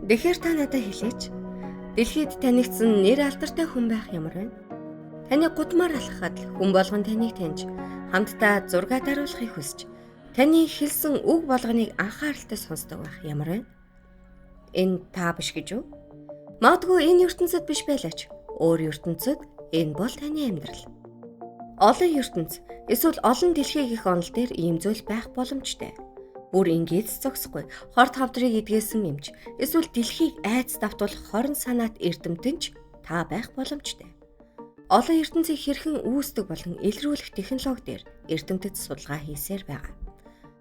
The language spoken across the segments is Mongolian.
Тэгэхээр та надад хэлээч. Дэлхийд танигдсан нэр алдартай хүн байх ямар вэ? Таны гудмаар алхахад л хүн болгон таныг таньж, хамтдаа зураг даруулахыг хүсэж, таны хэлсэн үг болгоныг анхааралтай сонсдог байх ямар вэ? Энэ та биш гэж үү? Магадгүй энэ ертөнцид биш байлаач. Өөр ертөнцид энэ бол таны амьдрал. Олон ертөнц эсвэл олон дэлхий гэх онол дээр ийм зүйл байх боломжтой. Бүр ингээд зогсохгүй. Хорт хавдрыг эдгээсэн эмч эсвэл дэлхийг айц давтуулах хорон санаат эрдэмтэн ч та байх боломжтой. Олон ертөнцийг хэрхэн үүсдэг болон илрүүлэх технологи дээр эрдэмтэд судалгаа хийсээр байгаа.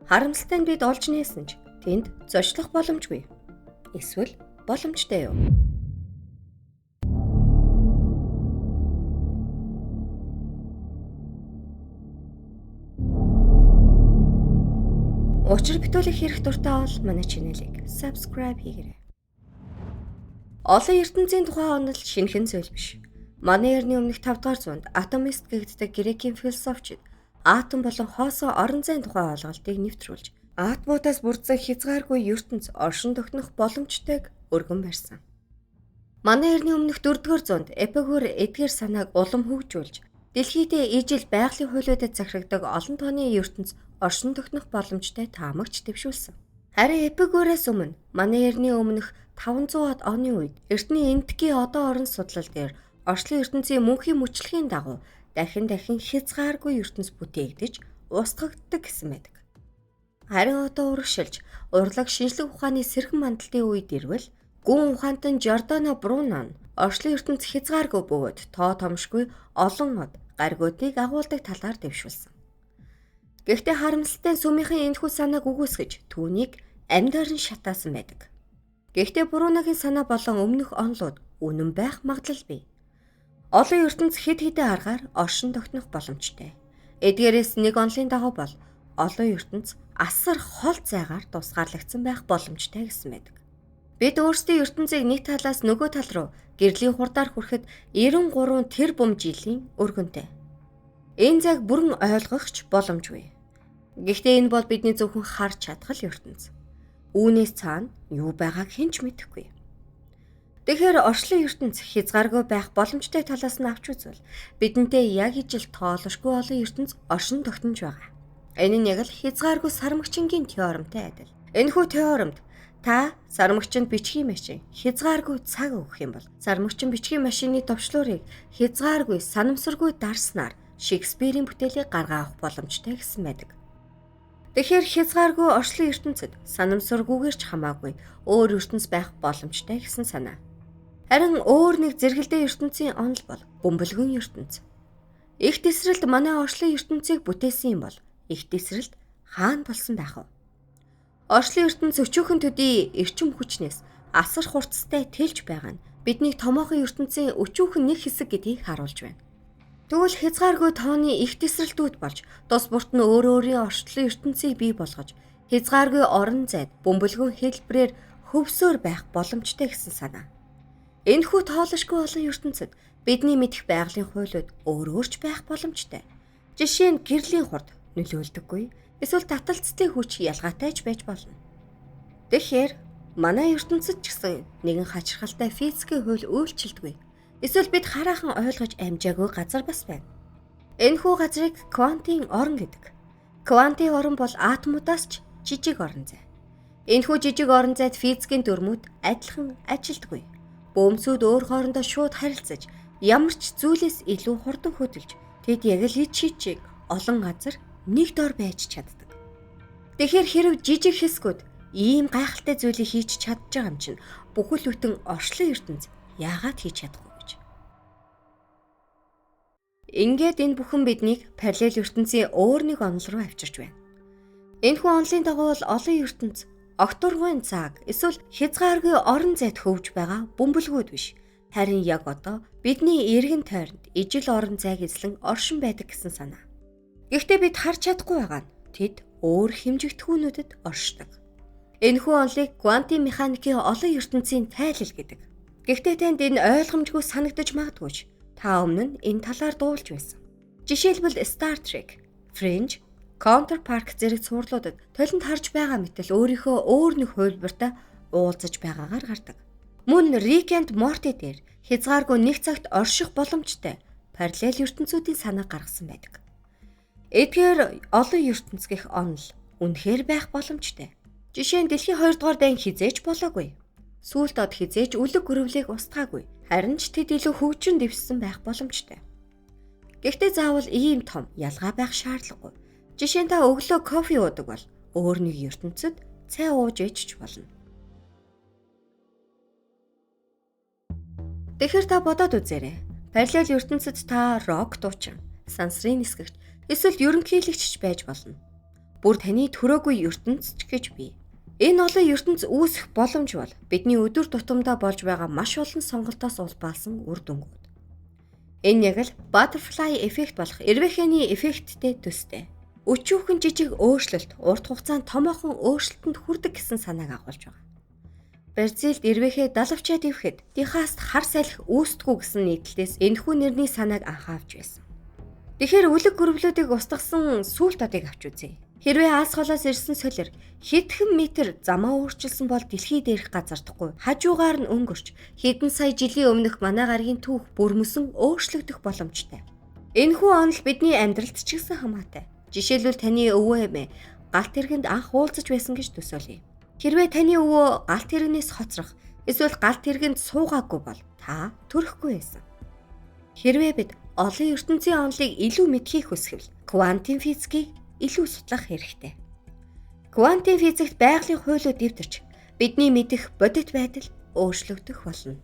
Харамсалтай нь бид олж нээсэн ч тэнд зочлох боломжгүй. Эсвэл боломжтой юу? Учир битүүлэх хэрэг дуртай бол манай channel-ыг subscribe хийгээрэй. Олон ертөнцийн тухай онол шинэхэн зүйл биш. Манай эртний өмнөх 5 дугаар зуунд атомист гэгддэг грекийн философчид атом болон хоосон орон зайн тухай ойлголтыг нэвтрүүлж, атомудаас бүрдсэн хязгааргүй ертөнц оршин тогтнох боломжтойг өргөн барьсан. Манай эртний өмнөх 4 дугаар зуунд Эпикур эдгээр санааг улам хөгжүүлж, дэлхийдээ ижил байгалийн хуулиудад захирагдаг олон тооны ертөнц оршин тогтнох боломжтой таамагч дэвшүүлсэн. Харин Эпикурээс өмнө манай эртний өмнөх 500-аад оны үед эртний Энтгийн одоо орон судлал дээр орчлон ертөнцийн мөнхийн мөчлөгийн дагуу дахин дахин хязгааргүй ертөнц бүтээгдэж устгагддаг гэсэн байдаг. Харин одоо урагшилж урлаг шинжлэх ухааны сэргэн мандалтын үед ирвэл гүн ухаантан Жордано Бруно нь орчлон ертөнц хязгааргүй бөгөөд тоо томшгүй олон од гаригуудыг агуулдаг талаар дэвшүүлсэн. Гэхдээ харамсалтай нь сүмийнхэн энэхүү санааг үгүйсгэж түүнийг амьдаар нь шатаасан байдаг. Гэхдээ Бруногийн санаа болон өмнөх онолууд үнэн байх магадлал бий. Олон ертөнц хэд хэдэн аргаар оршин тогтнох боломжтой. Эдгээрээс нэг онолын дагуу бол олон ертөнц асар хол зайгаар тусгаарлагдсан байх боломжтой гэсэн байдаг. Бид өөрсдийн ертөнцийг нэг талаас нөгөө тал руу гэрлийн хурдаар хүрэхэд 93 тэрбум жилийн өргөнтэй. Энэ зайг бүрэн ойлгох ч боломжгүй. Гэхдээ энэ бол бидний зөвхөн харж чадах л ертөнц. Үүнээс цаана юу байгааг хэн ч мэдэхгүй. Тэгэхээр орчлон ертөнц хязгааргүй байх боломжтой талаас нь авч үзвэл бидэнтэй яг ижил тоолшгүй олон ертөнц оршин тогтнож байгаа. Энэ нь яг л хязгааргүй сармагчингийн теоремтай адил. Энэхүү теоремд та сармагчинд бичгийн машин хязгааргүй цаг өгөх юм бол сармагчин бичгийн машины товчлуурыг хязгааргүй санамсаргүй дарснаар Шекспирийн бүтээлийг гаргаа авах боломжтой гэсэн байдаг. Тэгэхээр хязгааргүй орчлон ертөнцид санамсаргүйгээр ч хамаагүй өөр ертөнц байх боломжтой гэсэн санаа. Харин өөр нэг зэрэгэлдээ ертөнцийн онол бол бөмбөлгөн ертөнц. Их тесрэлт манай орчлон ертөнцийг бүтээсэн юм бол их тесрэлт хаана болсон байх вэ? Орчлон ертөнц өчүүхэн төдий эрчим хүчнээс асар хурцтай тэлж байгаа нь бидний томоохон ертөнцийн өчүүхэн нэг хэсэг гэдгийг харуулж байна. Тэгвэл хязгааргүй тооны их тесрэлтүүд болж тус бүрт нь өөр өөрийн орчлон ертөнцийг бий болгож хязгааргүй орон зайд бөмбөлгөн хэлбэрээр хөвсөөр байх боломжтой гэсэн санаа. Энэхүү тоолшгүй олон ертөнцид бидний мэдэх байгалийн хуулиуд өөр өөрч байх боломжтой. Жишээ нь гэрлийн хурд нөлөөлдөггүй эсвэл таталцлын хүч ялгаатай ч байж болно. Тэгэхээр манай ертөнцид ч гэсэн нэгэн хачирхалтай физикийн хууль үйлчилдэггүй. Эсвэл бид хараахан ойлгож амжаагүй газар бас байна. Энэхүү газрыг квантын орон гэдэг. Квантын орон бол атомудаас ч жижиг орон зай. Энэхүү жижиг орон зайд физикийн дүрмүүд адилхан ажилдаггүй. Бөөмсүүд өөр хоорондоо шууд харилцаж, ямар ч зүйлээс илүү хурдан хөдөлж, тэд яг л ид шижиг олон газар нэг дор байж чаддаг. Тэгэхээр хэрв жижиг хэсгүүд ийм гайхалтай зүйлийг хийж чадж байгаа юм чинь бүхэл бүтэн орчлон ертөнц яагаад хийж чадахгүй гэж. Ингээд энэ бүхэн биднийг параллел ертөнцийн өөр нэг онол руу авчирч байна. Энэхүү онолын дагуу бол олон ертөнц огторгуйн цаг эсвэл хязгааргүй орон зайд хөвж байгаа бөмбөлгүүд биш. Харин яг одоо бидний эргэн тойронд ижил орон зайг эзлэн оршин байдаг гэсэн санаа. Гэхдээ бид харж чадахгүй байгаа нь тэд өөр хэмжигдэхүүнүүдэд оршдог. Энэхүү онолыг квантын механикийн олон ертөнцийн тайлал гэдэг. Гэхдээ танд энэ ойлгомжгүй санагдаж магадгүй ч та өмнө нь энэ талаар дуулж байсан. Жишээлбэл Star Trek, Fringe, Counterpark зэрэг цувралуудад толинд харж байгаа мэтэл өөрийнхөө өөр нэг хувилбартай уулзаж байгаагаар гардаг. Мөн Rick and Morty дээр хязгааргүй нэг цагт орших боломжтой параллел ертөнцүүдийн санаа гаргасан байдаг. Эдгээр олон ертөнц гэх онол үнэхээр байх боломжтой. Жишээ нь дэлхийн 2 дугаар дайн хэзээ ч болоогүй. Сүүлд од хэзээ ч үлэг гөрвлийг устгаагүй. Харин ч тэд илүү хөгжин дэвссэн байх боломжтой. Гэхдээ заавал ийм том ялгаа байх шаардлагагүй. Жишээ нь та өглөө кофе уудаг бол өөр нэг ертөнцид цай ууж ичж болно. Тэгэхээр та бодоод үзээрэй. Параллел ертөнцид та рок дуучин, сансрын нисгэгч, эсвэл ерөнхийлөгч ч байж болно. Бүр таны төрөөгүй ертөнц ч гэж бий. Энэ олон ертөнц үүсэх боломж бол бидний өдөр тутамдаа болж байгаа маш олон сонголтоос улбаалсан үр дүнгууд. Энэ яг л butterfly effect болох эрвээхээний эффекттэй төстэй. Өчүүхэн жижиг өөрчлөлт урт хугацаанд томоохон өөрчлөлтөнд хүрдэг гэсэн санааг агуулж байгаа. Бразилд эрвээхээ далавчаа дэвхэд Техаст хар салхи үүсдэггүй гэсэн нийтлэлээс энэхүү нэрний санааг анхаавч байсан. Тэгэхээр үлэг гөрвлүүдийг устгасан сүүлт одыг авч үзье. Хэрвээ Аас холоос ирсэн солир хэдхэн метр замаа өөрчилсөн бол дэлхий дээрх газардахгүй хажуугаар нь өнгөрч хэдэн сая жилийн өмнөх манай гаригийн түүх бүрмөсөн өөрчлөгдөх боломжтой. Энэхүү онол бидний амьдралд ч гэсэн хамаатай. Жишээлбэл таны өвөө эмээ галт тэргэнд анх уулзаж байсан гэж төсөөлье. Хэрвээ таны өвөө галт тэрэгнээс хоцрох эсвэл галт тэргэнд суугаагүй бол та төрөхгүй байсан. Хэрвээ бид олон ертөнцийн онолыг илүү мэдхийг хүсвэл квантын физикийг илүү судлах хэрэгтэй. Квантын физикт байгалийн хуулиуд дэвтэрч бидний мэдэх бодит байдал өөрчлөгдөх болно.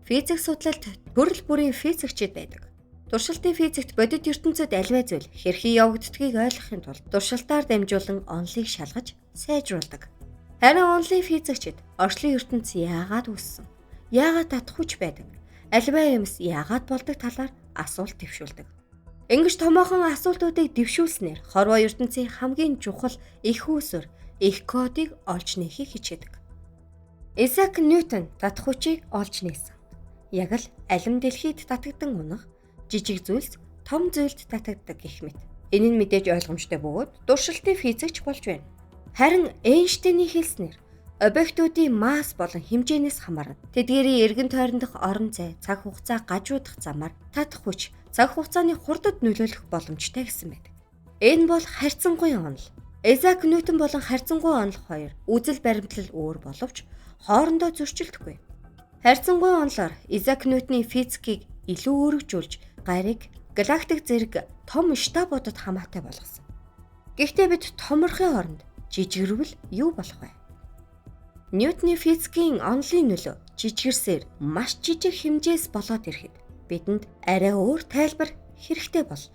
Физик судлалд төрөл бүрийн физикчид байдаг. Туршилтын физикт бодит ертөнцид аливаа зүйл хэрхэн явагддгийг ойлгохын тулд туршилтаар дамжуулан онолыг шалгаж сайжруулдаг. Харин онолын физикчид орчлон ертөнц яагаад үүссэн, яагаад татах хүч байдаг, аливаа юмс яагаад болдог талаар асуулт дэвшүүлдэг. Ингэж томоохон асуултуудыг дэвшүүлснээр хорвоо ертөнцийн хамгийн чухал их үүсвэр, их кодыг олж нээхийг хичээдэг. Исаак Ньютон татах хүчийг олж нээсэн. Яг л алим дэлхийд татагдан унах жижиг зүйлс том зүйлд татагддаг гэх мэт. Энэ нь мэдээж ойлгомжтой бөгөөд туршилтын физикч болж байна. Харин Эйнштейний хэлснээр объектуудын масс болон хэмжээнээс хамааран тэдгээрийн эргэн тойрондох орон зай, цаг хугацаа гажуудах замаар татах хүч цаг хугацааны хурдад нөлөөлөх боломжтой гэсэн байдаг. Энэ бол харьцангуй онол. Исаак Ньютон болон харьцангуй онол хоёр үзэл баримтлал өөр боловч хоорондоо зөрчилдөхгүй. Харьцангуй онолоор Исаак Ньютоны физикийг илүү өргөжүүлж гариг, галактик зэрэг том штабуудад хамаатай болгосон. Гэхдээ бид томорхын оронд жижигэрвэл юу болох вэ? Ньютоны физикийн онолын нөлөө жижигэрсээр маш жижиг хэмжээс болоод ирэхэд бидэнд арай өөр тайлбар хэрэгтэй болно.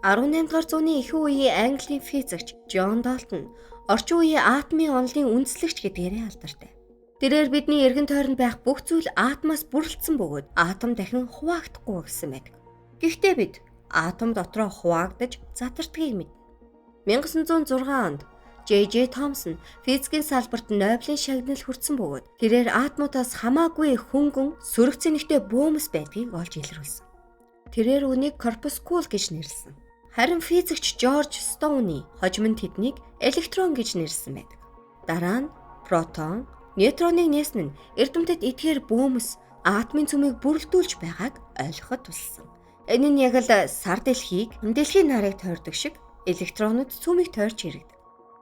18 дугаар зууны ихэнх үеийн Английн физикч Джон Далтон орчин үеийн атомын онолын үндэслэгч гэдгээрээ алдартай. Тэрээр бидний эргэн тойронд байх бүх зүйл атомоос бүрэлдсэн бөгөөд атом дахин хуваагдахгүй гэсэн байдаг. Гэхдээ бид атом дотроо хуваагдаж задардгийг мэднэ. 1906 онд J.J. Thomson физикийн салбарт Нобелийн шагнал хүртсэн бөгөөд тэрээр атомудаас хамаагүй хөнгөн сөрөг цэнэгтэй бөөмс байдгийг олж илрүүлсэн. Тэрээр үүнийг корпускул гэж нэрлэсэн. Харин физикч Жорж Стоуны хожим нь тэднийг электрон гэж нэрлэсэн байдаг. Дараа нь протон, нейтроныг нээсэн нь эрдэмтэд эдгээр бөөмс атомын цөмийг бүрэлдүүлж байгааг ойлгоход тусалсан. Энэ нь яг л сар дэлхийг дэлхийн нарыг тойрдог шиг электронууд цөмийг тойрч иргэдэг.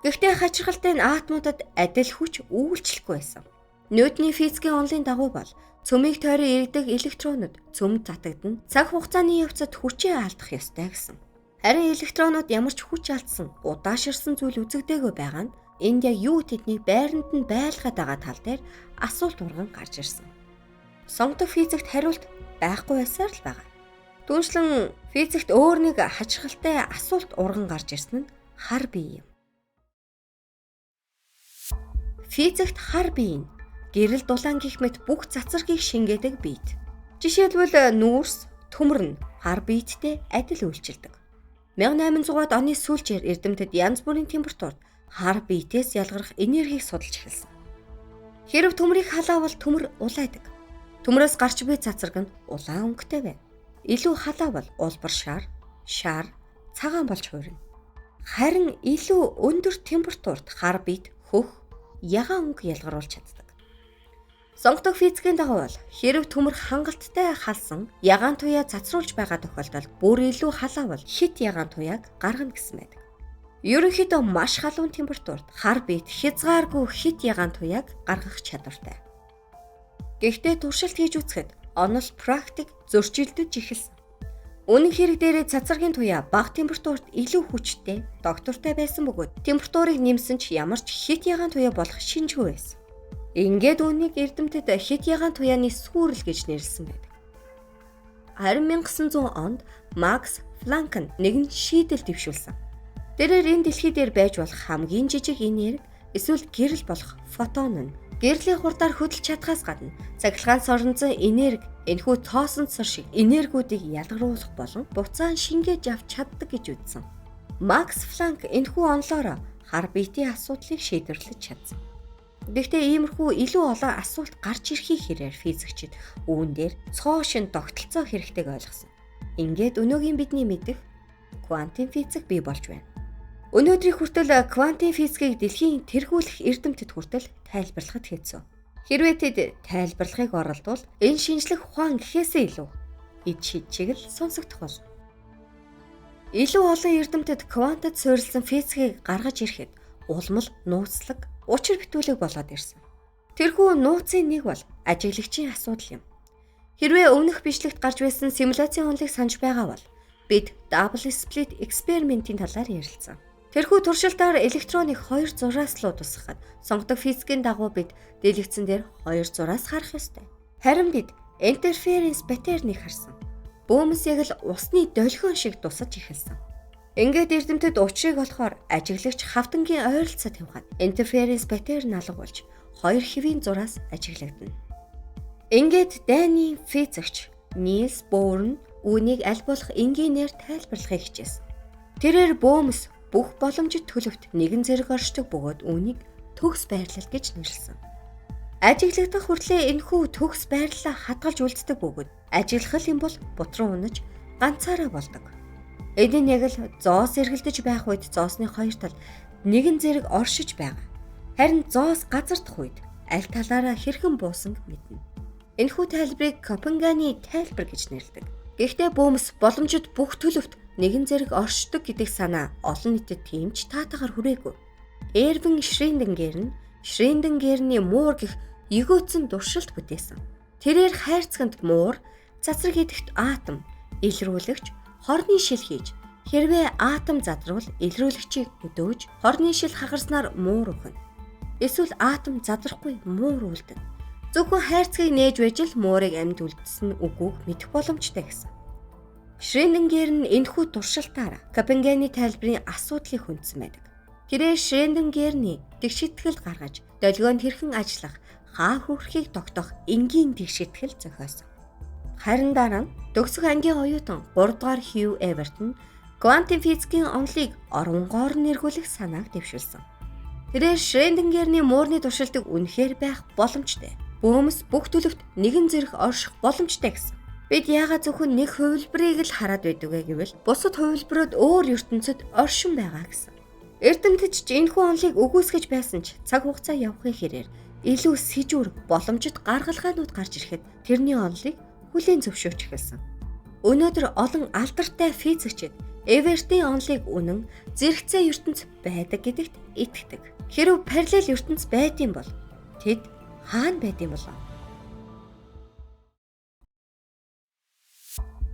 Гэхдээ хачирхалтай нь атомуудад адил хүч үйлчлэхгүй байсан. Ньютоны физикийн онолын дагуу бол цөмийг тойрон иргэдэг электронууд цөмд татагдана, цаг хугацааны явцад хүчээ алдах ёстой гэсэн. Харин электронууд ямар ч хүч алдсан, удаашарсан зүйл үзэгдээгүй байгаа нь энд яг юу тэднийг байранд нь байлгаад байгаа тал дээр асуулт урган гарч ирсэн. Сонгодог физикт хариулт байхгүй байсаар л байгаа. Түүнчлэн физикт өөр нэг хачирхалтай асуулт урган гарч ирсэн нь хар бие юм. Физикт хар бие нь гэрэл дулаан гэх мэт бүх цацрагийг шингээдэг биет. Жишээлбэл нүүрс, төмөр нь хар биеттэй адил үйлчилдэг. 1800-аад оны сүүлчээр эрдэмтэд янз бүрийн температурт хар биетээс ялгарх энергийг судалж эхэлсэн. Хэрэв төмрийг халаавал төмөр улайдаг. Төмрөөс гарч буй цацраг нь улаан өнгөтэй байна. Илүү халаавал улбар шар, шар, цагаан болж хуурна. Харин илүү өндөр температурт хар биет хөх, ягаан өнгө ялгаруулж чаддаг. Сонгодог физикийн дагуу бол хэрв төмөр хангалттай халсан ягаан туяа цацруулж байгаа тохиолдолд бүр илүү халаавал хит ягаан туяаг гаргана гэсэн байдаг. Ерөнхийдөө маш халуун температурт хар биет хязгааргүй хит ягаан туяаг гаргах чадвартай. Гэхдээ туршилт хийж үзэхэд онол практик зөрчилдөж эхэлсэн. Үнэн хэрэг дээрээ цацрагийн туяа бага температурт илүү хүчтэй, доктортой байсан бөгөөд температурыг нэмсэн ч ямар ч хит ягаан туяа болох шинжгүй байсан. Ингээд үүнийг эрдэмтэд хит ягаан туяаны сүүрэл гэж нэрлэсэн байдаг. Харин 1900 онд Макс Планк нь нэгэн шийдэл дэвшүүлсэн. Тэрээр энэ дэлхий дээр байж болох хамгийн жижиг энерги эсвэл гэрэл болох фотон нь гэрлийн хурдаар хөдөлж чадхаас гадна цахилгаан соронзон энерги энэхүү цоосон цор шиг энергиудыг ялгаруулах болон буцаан шингээж авч чаддаг гэж үзсэн. Макс Планк энэхүү онолоороо хар биетийн асуудлыг шийдвэрлэж чадсан. Гэхдээ иймэрхүү илүү олон асуулт гарч ирэхийг хэрээр физикчид үүн дээр цоо шин тогтолцоо хэрэгтэйг ойлгосон. Ингээд өнөөгийн бидний мэдэх квантын физик бий болж байна. Өнөөдрийг хүртэл квантын физикийг дэлхийн тэргүүлэх эрдэмтэд хүртэл тайлбарлахад хэцүү. Хэрвээ тэд тайлбарлахыг оролдвол энэ шинжлэх ухаан гэхээсээ илүү эд шид чиг л сонсогдох болно. Илүү олон эрдэмтэд квантад суурилсан физикийг гаргаж ирэхэд улмал нууцлаг учир битүүлэг болоод ирсэн. Тэрхүү нууцын нэг бол ажиглагчийн асуудал юм. Хэрвээ өмнөх бичлэгт гарч байсан симуляцийн онолыг санаж байгаа бол бид double split экспериментийн талаар ярилцсан. Тэрхүү туршилтаар электроныг хоёр зураас руу тусгахад сонгодог физикийн дагуу бид дэлгэцэн дээр хоёр зураас харах ёстой. Харин бид interference pattern-ыг харсан. Бөөмс яг л усны долгион шиг тусаж эхэлсэн. Ингээд эрдэмтэд учрыг олохоор ажиглагч хавтангийн ойролцоо тавихад interference pattern алга болж хоёр хэвийн зураас ажиглагдана. Ингээд Дани физикч Нилс Боор нь үүнийг аль болох энгийнээр тайлбарлахыг хичээсэн. Тэрээр бөөмс бүх боломжит төлөвт нэгэн зэрэг оршдог бөгөөд үүнийг төгс байрлал гэж нэрлэсэн. Ажиглагдах хүртлээр энэхүү төгс байрлалаа хадгалж үлддэг бөгөөд ажиглах юм бол бутран унаж ганцаараа болдог. Энэ нь яг л зоос эргэлдэж байх үед зоосны хоёр тал нэгэн зэрэг оршиж байгаа. Харин зоос газардах үед аль талаараа хэрхэн буусан мэднэ. Энэхүү тайлбарыг Копенгагены тайлбар гэж нэрлэдэг. Гэхдээ бөөмс боломжит бүх төлөвт нэгэн зэрэг оршдог гэдэг санаа олон нийтэд тийм ч таатагаар хүрээгүй. Эрвин Шрёдингер нь Шрёдингерний муур гэх егөөцөн туршилт бүтээсэн. Тэрээр хайрцагт муур, цацраг идэхт атом, илрүүлэгч, хорны шил хийж, хэрвээ атом задрвал илрүүлэгчийг өдөөж, хорны шил хагарснаар муур өгнө. Эсвэл атом задрахгүй муур үлдэнэ. Зөвхөн хайрцгийг нээж байж л муурыг амьд үлдсэн үгүйг мэдэх боломжтой гэсэн. Шрёдингер нь энэхүү туршилтаар Копенгагены тайлбарын асуудлыг хөндсөн байдаг. Тэрээр Шрёдингерний тэгшитгэл гаргаж, долгионд хэрхэн ажиллах, хаа хүрхийг тогтоох энгийн тэгшитгэл зохиосон. Харин дараа нь төгсөх ангийн оюутан 3 дугаар Хью Эверт нь квантын физикийн онолыг оронгоор нэргүүлэх санааг дэвшүүлсэн. Тэрээр Шрёдингерний муурны туршилтыг үнэхээр байх боломжтой. Бөөмс бүх төлөвт нэгэн зэрэг орших боломжтой гэсэн. Бид яагаад зөвхөн нэг хувилбарыг л хараад байдаг вэ гэвэл бусад хувилбарууд өөр ертөнцид оршин байгаа гэсэн. Эрдэмтэд ч энэхүү онолыг үгүйсгэж байсан ч цаг хугацаа явахын хэрээр илүү сэжүүр боломжит гаргалгаанууд гарч ирэхэд тэрний онолыг хүлээн зөвшөөрч эхэлсэн. Өнөөдөр олон алдартай физикчид Эвертийн онолыг үнэн зэрэгцээ ертөнц байдаг гэдэгт итгэдэг. Хэрв параллел ертөнц байдсан бол тэд хаана байдсан болов?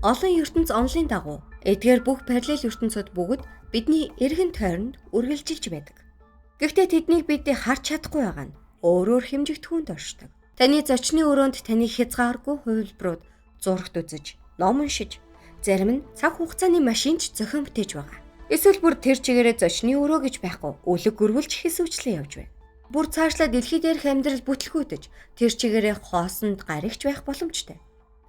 Олон ертөнц онолын дагуу эдгээр бүх параллел ертөнцүүд бүгд бидний эргэн тойронд үргэлжилж байдаг. Гэхдээ тэднийг бид харж чадахгүй байгаа нь өөрөөр хэмжигдэхүүнд оршдог. Таны зочны өрөөнд таны хязгааргүй хувилбарууд зурагт үзэж, ном уншиж, зарим нь цаг хугацааны машинч зохион бүтээж байгаа. Эсвэл бүр тэр чигээрээ зочны өрөө гэж байхгүй үлэг гөрвөлж хэсүүчлэн явж байна. Бүр цаашлаа дэлхий дээрх амьдрал бүтлгүүтэж тэр чигээрээ хоосонд гаригч байх боломжтой.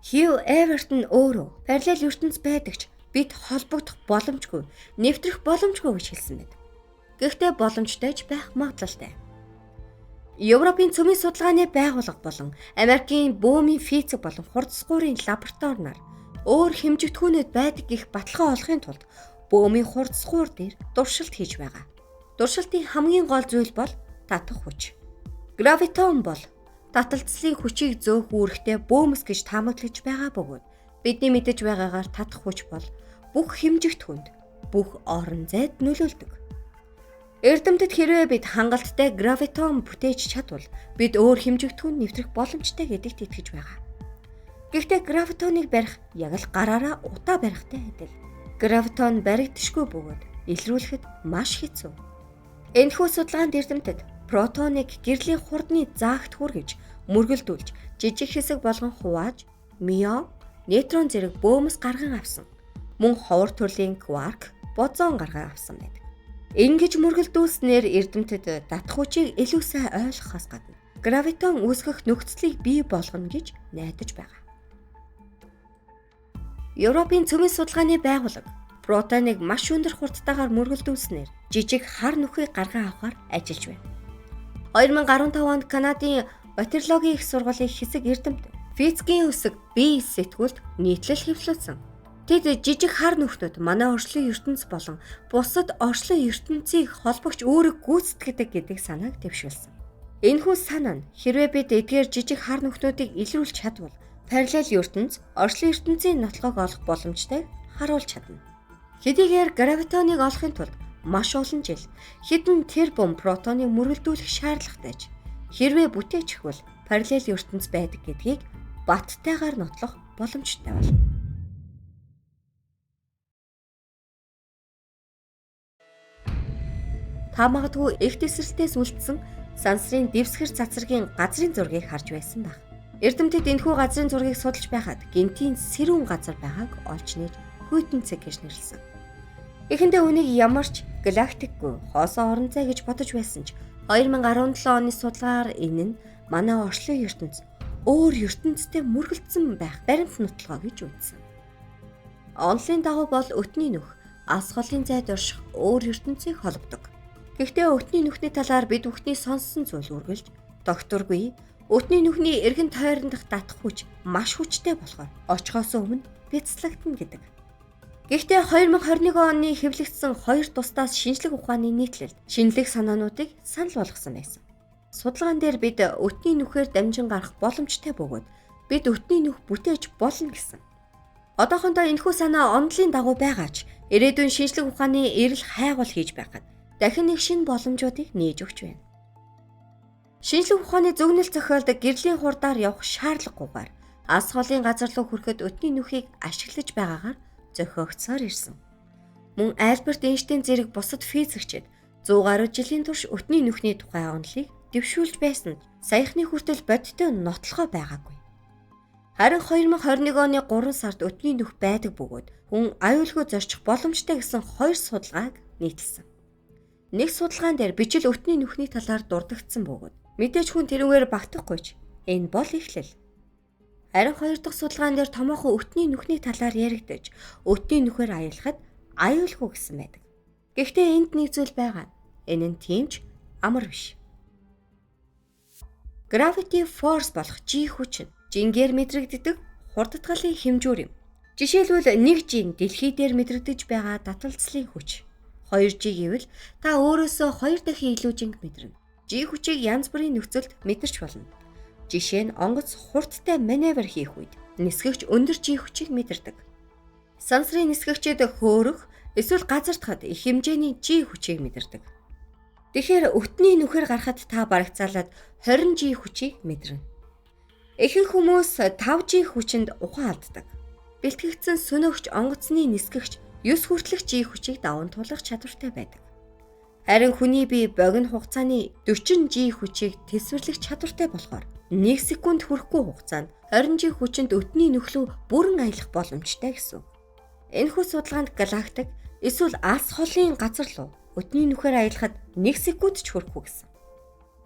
Хью Эверт нь өөрөө параллел ертөнц байдаг ч бид холбогдох боломжгүй, нэвтрэх боломжгүй гэж хэлсэн байдаг. Гэхдээ боломжтой ч байх магадлалтай. Европын цөмийн судалгааны байгууллага болон Америкийн бөөмийн физик болон хурцсгуурын лабораториор өөр хэмжигдэхүүнүүд байдаг гэх баталгаа олохын тулд бөөмийн хурцсгуур дээр туршилт хийж байгаа. Туршилтын хамгийн гол зүйл бол татах хүч. Гравитон бол таталцлын хүчийг зөөх үүрэгтэй бөөмс гэж таамаглаж байгаа бөгөөд бидний мэдэж байгаагаар татах хүч бол бүх хэмжигт хүнд, бүх орон зайд нөлөөлдөг. Эрдэмтэд хэрвээ бид хангалттай гравитон бүтээж чадвал бид өөр хэмжигдэхүүн нэвтрэх боломжтой гэдэгт итгэж байгаа. Гэхдээ гравитоныг барих яг л гараараа утаа барихтай адил. Гравитон баригдшгүй бөгөөд илрүүлэхэд маш хэцүү. Энэхүү судалгаанд эрдэмтэд протоныг гэрлийн хурдны заагт хүргэж мөргөлдүүлж жижиг хэсэг болгон хувааж мион, нейтрон зэрэг бөөмс гарган авсан. Мөн ховор төрлийн кварк, бозон гарган авсан байдаг. Ингэж мөргөлдүүлснээр эрдэмтэд татах хүчийг илүү сайн ойлгохоос гадна гравитон үүсгэх нөхцөлийг бий болгоно гэж найдаж байгаа. Европын цөмийн судалгааны байгууллага протоныг маш өндөр хурдтайгаар мөргөлдүүлснээр жижиг хар нүхийг гарган авахар ажиллаж байна. 2015 онд Канадын Ватерлогийн их сургуулийн хэсэг эрдэмтэн физикийн өсөг B сэтгүүлд нийтлэл хэвлүүлсэн. Тэд жижиг хар нүхнүүд манай орчлон ертөнц болон бусад орчлон ертөнцийг холбогч үүрэг гүйцэтгэдэг гэдэг санааг дэвшүүлсэн. Энэхүү санаа нь хэрвээ бид эдгээр жижиг хар нүхнүүдийг илрүүлж чадвал параллел ертөнц, орчлон ертөнцийн нотлогоог олох боломжтой харуулж чадна. Хэдийгээр гравитоныг олохын тулд маш олон жил хэдэн тэрбум протоныг мөргөлдүүлэх шаардлагатай ч хэрвээ бүтээчихвэл параллел ертөнц байдаг гэдгийг баттайгаар нотлох боломжтой болно. Та магадгүй их тэсрэлтээс үлдсэн сансрын дэвсгэр цацрагийн газрын зургийг харж байсан байх. Эрдэмтэд энэхүү газрын зургийг судалж байхад гэнтийн сэрүүн газар байгааг олж нээж хүйтэн цэг гэж нэрлэсэн. Эхэндээ үүнийг ямар ч галактикгүй хоосон орон зай гэж бодож байсан ч 2017 оны судалгаагаар энэ нь манай орчлон ертөнц өөр ертөнцтэй мөргөлдсөн байх баримт нотлогоо гэж үзсэн. Онолын дагуу бол өтний нүх алс холын зайд орших өөр ертөнцийг холбодог. Гэхдээ өтний нүхний талаар бид бүхний сонссон зүйл үргэлж докторгүй өтний нүхний эргэн тойрондох татах хүч маш хүчтэй болохоор очихоос өмнө бяцлагдана гэдэг. Гэхдээ 2021 оны хэвлэгдсэн хоёр тусдаас шинжлэх ухааны нийтлэлд шинэлэг санаануудыг санал болгосон байсан. Судалгаан дээр бид өтний нүхээр дамжин гарах боломжтой бөгөөд бид өтний нүх бүтээж болно гэсэн. Одоохондоо энэхүү санаа онолын дагуу байгаа ч ирээдүйн шинжлэх ухааны эрэл хайгуул хийж байхад дахин нэг шинэ боломжуудыг нээж өгч байна. Шинжлэх ухааны зөгнөл зохиолд гэрлийн хурдаар явах шаардлагагүйгээр алс холын газар руу хүрэхэд өтний нүхийг ашиглаж байгаагаар зохиогдсоор ирсэн. Мөн Альберт Эйнштейн зэрэг бусад физикчид 100 гаруй жилийн турш өтний нүхний тухай онолыг дэвшүүлж байсан саяхны хүртэл бодиттой нотлохоо байгаагүй. Харин 2021 оны 3 сард өтний нүх байдаг бөгөөд хүн аюулгүй зорчих боломжтой гэсэн хоёр судалгааг нийтэлсэн. Нэг судалгаан дээр бичил өтний нүхний талаар дурдагдсан бөгөөд мэдээж хүн тэрүүгээр багтахгүй ч энэ бол эхлэл. Харин хоёр дахь судалгаан дээр томоохон өтний нүхний талаар яригдаж өтний нүхээр аялахад аюулгүй гэсэн байдаг. Гэхдээ энд нэг зүйл байгаа. Энэ нь тийм ч амар биш. Gravity force болох G хүч нь жингээр мэдрэгддэг хурдатгалын хэмжүүр юм. Жишээлбэл 1 G нь дэлхий дээр мэдрэгдэж байгаа таталцлын хүч. 2G гэвэл та өөрөөсөө 2 дахин илүү жинг мэдэрнэ. G хүчийг янз бүрийн нөхцөлд мэдэрч болно. Жишээ нь онгоц хурдтай маневр хийх үед нисгэгч өндөр G хүчийг мэдэрдэг. Сансрын нисгэгчид хөөрөх эсвэл газардахад их хэмжээний G хүчийг мэдэрдэг. Тэгэхээр өтний нүхээр гарахад та барагцаалаад 20 G хүчийг мэдэрнэ. Ихэнх хүмүүс 5G хүчинд ухаан алддаг. Бэлтгэгдсэн сөнөөгч онгоцны нисгэгч 9 хүртэлх G хүчийг даван туулах чадвартай байдаг. Харин хүний бие богино хугацааны 40 G хүчийг тэсвэрлэх чадвартай болохоор 1 секунд хүрэхгүй хугацаанд 20 G хүчинд өтний нөхлөө бүрэн аялах боломжтой гэсэн. Энэхүү судалгаанд галактик эсвэл алс холын газар руу өтний нүхээр аялахад 1 секунд ч хүрэхгүй гэсэн.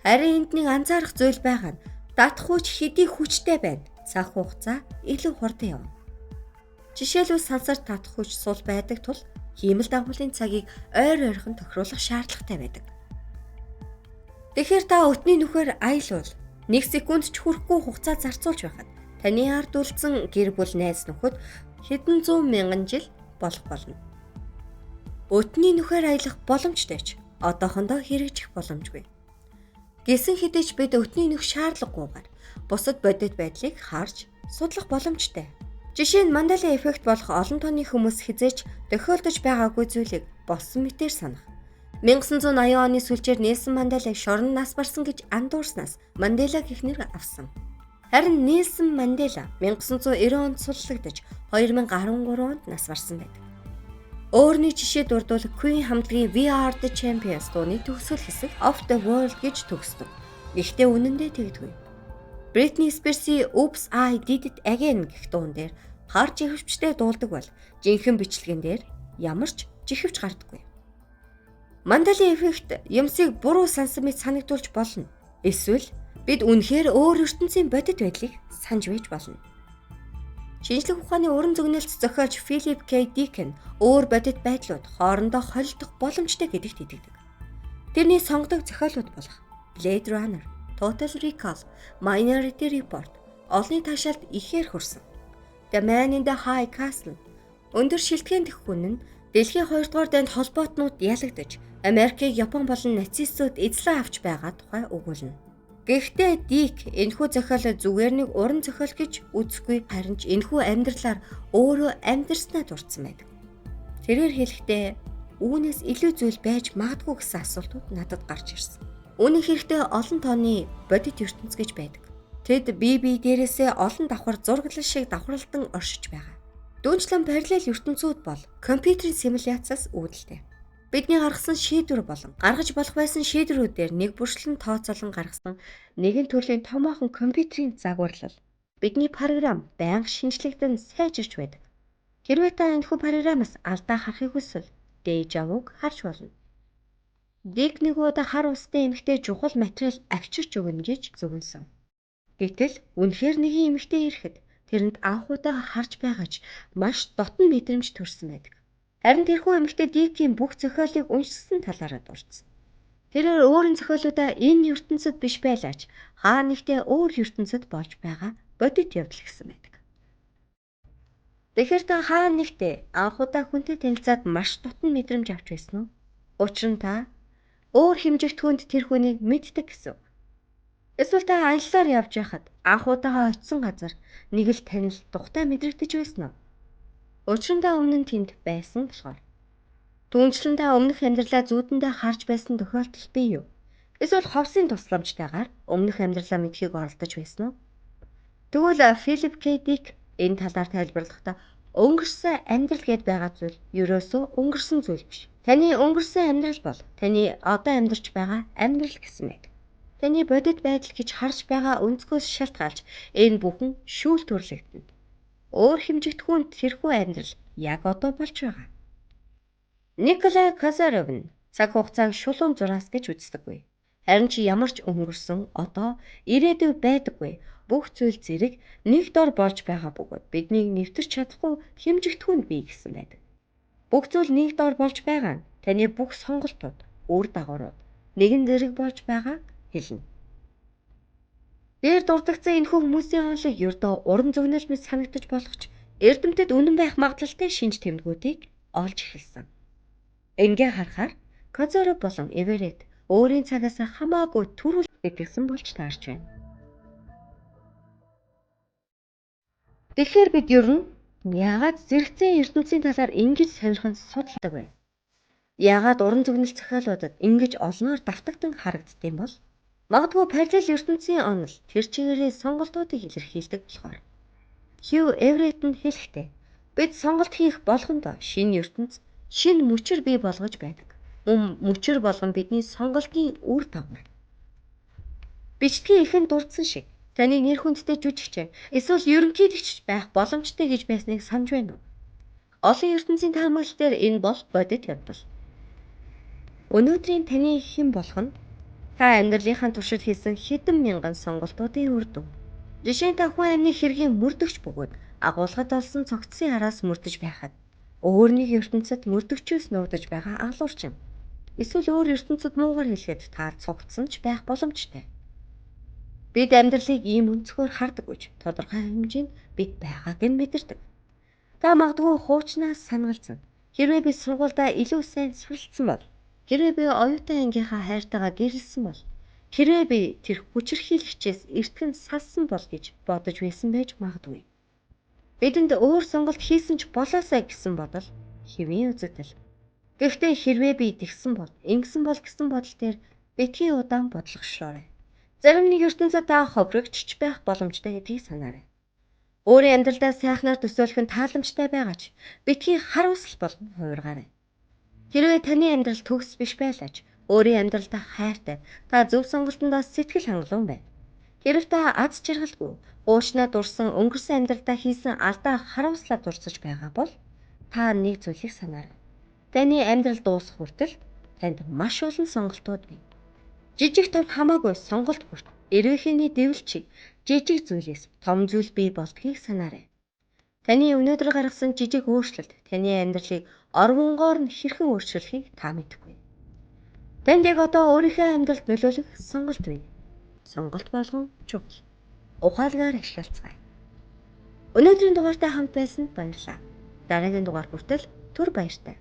Харин энд нэг анзаарах зүйл байгаа нь татах хүч хэдий хүчтэй байна. Цаг хугацаа илүү хурдан явна. Жишээлбэл сансар татах хүч сул байдаг тул хиймэл дагуулын цагийг ойр ойрхон тохируулах шаардлагатай байдаг. Тэгэхээр та өтний нүхээр аялвал 1 секунд ч хүрэхгүй хугацаа зарцуулж байхад таны ард үлдсэн гэр бүл найз нөхөд хэдэн зуун мянган жил болох болно. Өтний нүхээр аялах боломжтой ч одоохондоо хэрэгжих боломжгүй. Гэсэн хэдий ч бид өтний нүх шаардлагагүйгээр бусад бодит байдлыг харж судлах боломжтой. Жишээ нь Мандела эффект болох олон тооны хүмүүс хэзээ ч тохиолдож байгаагүй зүйлийг болсон мэтээр санах. 1980 оны сүүлчээр Нельсон Манделаг шорон нас барсан гэж андуурснаас Мандела гэх нэр авсан. Харин Нельсон Мандела 1990 онд суллагдаж 2013 онд нас барсан байдаг. Өөр нэг жишээ дурдвал Queen хамтлагийн We Are The Champions дууны төгсгөл хэсэг Of The World гэж төгсдөг. Гэхдээ үнэндээ тэгдэггүй. Britney Spears-ийн Oops I Did It Again гэх дуун дээр хар жихвчтэй дуулдаг бол жинхэнэ бичлэгэн дээр ямар ч жихвч гардаггүй. Мандала эффект юмсыг буруу сансан мэт санагдуулж болно. Эсвэл бид үнэхээр өөр ертөнцийн бодит байдлыг санаж байж болно. Шинжлэх ухааны уран зөгнөлт зохиолч Филип К. Дик нь өөр бодит байдлууд хоорондоо холилдох боломжтой гэдэгт итгэдэг. Тэрний сонгодог зохиолууд болох Blade Runner, Total Recall, Minority Report олонний таашаалд ихээр хүрсэн. The Man in the High Castle өндөр шилтгэн дэх хүн нь дэлхийн 2 дугаар дайнд холбоотнууд ялагдаж Америкийг Япон болон нацистууд эзлэн авч байгаа тухай өгүүлнэ. Гэхдээ Дик энэхүү зохиолоо зүгээр нэг уран зохиол гэж үзэхгүй, харин ч энэхүү амьдралаар өөрөө амьдарснаа дурдсан байдаг. Тэрээр хэлэхдээ үүнээс илүү зүйл байж магадгүй гэсэн асуултууд надад гарч ирсэн. Үнэн хэрэгтээ олон тооны бодит ертөнц гэж байдаг. Тэд бие бие дээрээсээ олон давхар зураглал шиг давхарлалтан оршиж байгаа. Дүүнчлэн параллел ертөнцүүд бол компьютерийн симуляцаас үүдэлтэй. Бидний гаргасан шийдвэр болон гаргаж болох байсан шийдвэрүүдээр нэг бүрчлэн тооцоолон гаргасан нэгэн төрлийн томоохон компьютерийн загварлал. Бидний програм байнга шинжлэгдэн сайжирч байдаг. Хэрвээ та энэхүү програмаас алдаа харахыг хүсвэл дежавуг харж болно. Дик нэг удаа хар устай эмэгтэй чухал материал авчирч өгнө гэж зөвлөсөн. Гэтэл үнэхээр нэгэн эмэгтэй ирэхэд тэрэнд анх удаа харж байгаа ч маш дотно мэдрэмж төрсөн байдаг. Харин тэрхүү эмэгтэй Дикийн бүх зохиолыг уншсан талаараа дурдсан. Тэрээр өөрийн зохиолуудаа энэ ертөнцид биш байлаа ч хаа нэгтээ өөр ертөнцид болж байгаа бодит явдал гэсэн байдаг. Тэгэхээр та хаа нэгтээ анх удаа хүнтэй танилцаад маш дотно мэдрэмж авч байсан уу? Учир нь та өөр хэмжигдэхүүнд тэр хүнийг мэддэг гэсэн үг. Эсвэл та аяллаар явж байхад анх удаага очисон газар нэг л танил тухтай мэдрэгдэж байсан уу? Учир нь та өмнө нь тэнд байсан болохоор. Түүнчлэн та өмнөх амьдралаа зүүдэндээ харж байсан тохиолдол бий юу? Эсвэл ховсын тусламжтайгаар өмнөх амьдралаа мэдэхийг оролдож байсан уу? Тэгвэл Филип К. Дик энэ талаар тайлбарлахдаа өнгөрсөн амьдрал гээд байгаа зүйл ерөөсөө өнгөрсөн зүйл биш. Таны өнгөрсөн амьдрал бол таны одоо амьдарч байгаа амьдрал гэсэн байдаг. Таны бодит байдал гэж харж байгаа өнцгөөс шалтгаалж энэ бүхэн шүүлтүүрлэгдэнэ. Өөр хэмжигдэхүүнд тэрхүү амьдрал яг одоо болж байгаа. Николай Козырев нь цаг хугацааг шулуун зураас гэж үздэггүй. Харин ч ямар ч өнгөрсөн одоо ирээдүй байдаггүй. Бүх зүйл зэрэг нэг дор болж байгаа бөгөөд биднийг нэвтэрч чадахгүй хэмжигдэхүүн бий гэсэн байдаг. Бүх зүйл нэг дор болж байгаа нь таны бүх сонголтууд, үр дагаврууд нэгэн зэрэг болж байгааг хэлнэ. Дээр дурдагдсан энэхүү хүмүүсийн онолыг ердөө урам зөгнөл мэт санагдаж болох ч эрдэмтэд үнэн байх магадлалтай шинж тэмдгүүдийг олж эхэлсэн. Ингээ харахаар Козырев болон Эверетт өөрийн цагаас хамаагүй түрүүл итгэсэн болж таарч байна. Тэгэхээр бид ер нь яагаад зэрэгцээ ертөнцийн талаар ингэж сонирхон судалдаг вэ? Яагаад уран зөгнөл зохиолуудад ингэж олноор давтагдан харагддаг юм бол? Магадгүй параллел ертөнцийн онол тэр чигээрээ сонголтуудыг илэрхийлдэг болохоор. Хью Эверетт нь хэлэхдээ бид сонголт хийх болгондоо шинэ ертөнц, шинэ мөчөр бий болгож байдаг. Мөн мөчөр болгон бидний сонголтын үр дагавар. Бичлэгийн эхэнд дурдсан шиг таны нэр хүндтэй жүжигч эсвэл ерөнхийлөгч байх боломжтой гэж байсныг санаж байна уу? Олон ертөнцийн таамаглал дээр энэ бол бодит явдал. Өнөөдрийн таны хэн болох нь та амьдралынхаа туршид хийсэн хэдэн мянган сонголтуудын үр дүн. Жишээ нь та хүн амны хэргийн мөрдөгч бөгөөд агуулгад олсон цогцсын араас мөрдөж байхад өөр нэг ертөнцид мөрдөгчөөс нуугдаж байгаа алуурч юм. Эсвэл өөр ертөнцид муугар хэлэхэд та цугцсан ч байх боломжтой. Бид амьдралыг ийм өнцгөр хардаггүй ч тодорхой хэмжээнд бид байгааг нь мэдэрдэг. Та магадгүй хуучнаас санагалзан Хэрвээ би сургуульдаа илүү сайн суралцсан бол, хэрвээ би оюутан ангийнхаа хайртайгаа гэрлэсэн бол, хэрвээ би тэр хүчирхийлэгчээс эртгэн салсан бол гэж бодож байсан байж магадгүй. Бидэнд өөр сонголт хийсэн ч болоосай гэсэн бодол хэвийн үзэгдэл. Гэхдээ хэрвээ би тэгсэн бол, ингэсэн бол гэсэн бодол дээр битгий удаан бодлогошроорой. Зарим нэг ертөнцид та ховрогдч байх боломжтой гэдгийг санаарай. Өөрийн амьдралдаа сайхнаар төсөөлөх нь тааламжтай байгаа ч битгий хар усал болон хувиргаарай. Хэрвээ таны амьдрал төгс биш байлаа ч өөрийн амьдралдаа хайртай, та зөв сонголтондоо сэтгэл хангалуун байна. Хэрв та аз жаргалгүй, уучнаа дурсан өнгөрсөн амьдралдаа хийсэн алдаа харуулслаа дурсаж байгаа бол та нэг зүйлийг санаарай. Таны амьдрал дуусах хүртэл танд маш олон сонголтууд бий. Жижиг том хамаагүй сонголт бүрт эрвээхийний дэвлчиг жижиг зүйлээс том зүйл бий болдгийг санаарай. Таны өнөөдөр гаргасан жижиг өөрчлөлт таны амьдралыг орвонгоор нь хэрхэн өөрчлөхийг та мэдэхгүй. Танд яг одоо өөрийнхөө амьдралд нөлөөлөх сонголт бий. Сонголт болгон чухал. Ухаалгаар ашиглацгаая. Өнөөдрийн дугаартай хамт байсанд баярлалаа. Дараагийн дугаар хүртэл түр баяртай.